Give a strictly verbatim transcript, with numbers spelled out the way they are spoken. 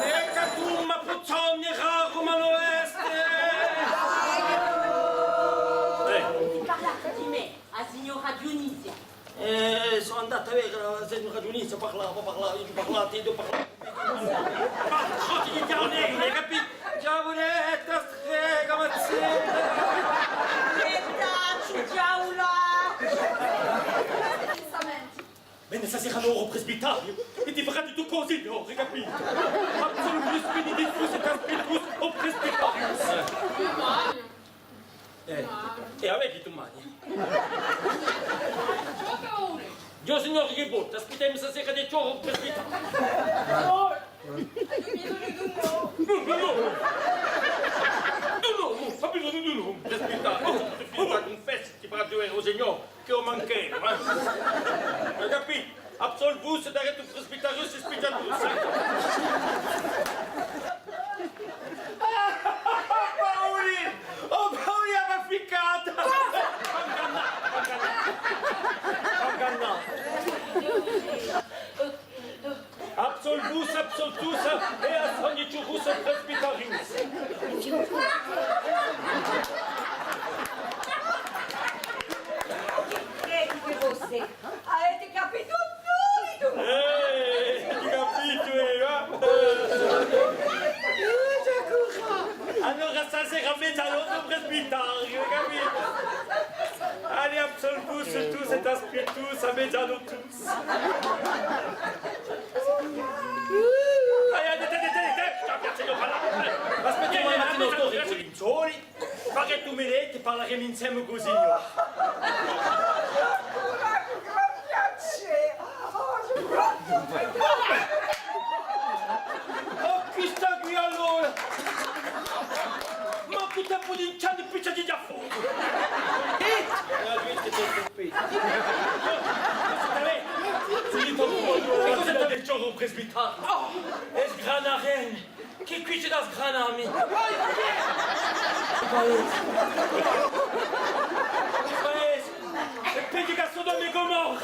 Ecca tù, ma puzzone, raru, ma no este! Eh. Parlate di mè, a signora Dionisia. Eh, sò andatu à vede a signora Dionisia, parlava, parlava, eiu parlate, eiu parlate. Ma tutti i diavoli, hai capito? Diavoletta, strega, mazzetta! Che tacciu, diavola! Pensamenti. Vene stasera à u presbitariu è ti farà tuttu così, hai capito? Absolvus, benedictus et aspitus o presbitarius. Eh, è avete domani? Dio Signore, chì botta, aspittemu stasera di chjode u presbitariu. Nò, nò, nò, nò, hà bisognu d'un omu, presbitariu. Oh, ti confessi, ti parli di u Signore, chì u manchemu, eh? Hai capito? Absolvus, daret presbitarius, spiciatus. Paoli! Oh, Paoli, a m'hà ficcata! M'hà ingannatu, m'hà ingannatu. M'hà ingannatu. Absolvus, absoltus, et aspicius presbitarius. Credi chì fosse Avete capitu tutti? Eh, hai capitu, eh, va? Allora stasera à mezanottu presbitariu, hai capitu? Allez, absolvus, tus et aspitus, à mezanottu. Allez, allez, allez, allez, allez, allez, allez, allez, allez, allez, allez, allez, allez, allez, allez, allez, allez, allez, Fà chì tù mi leghji, parleremu inseme cù u Signore. Oh, questa quì allora! Ma chì tempu di chjamà, piccia di ghjà focu! Eh? È cosa t'avete? È cosa t'avete, o presbitariu? Oh! È sgranaremu! Chì quì ci hè da sgranà, mì? Paese! Paese! Hè peghju chè Sodoma è Gomorra!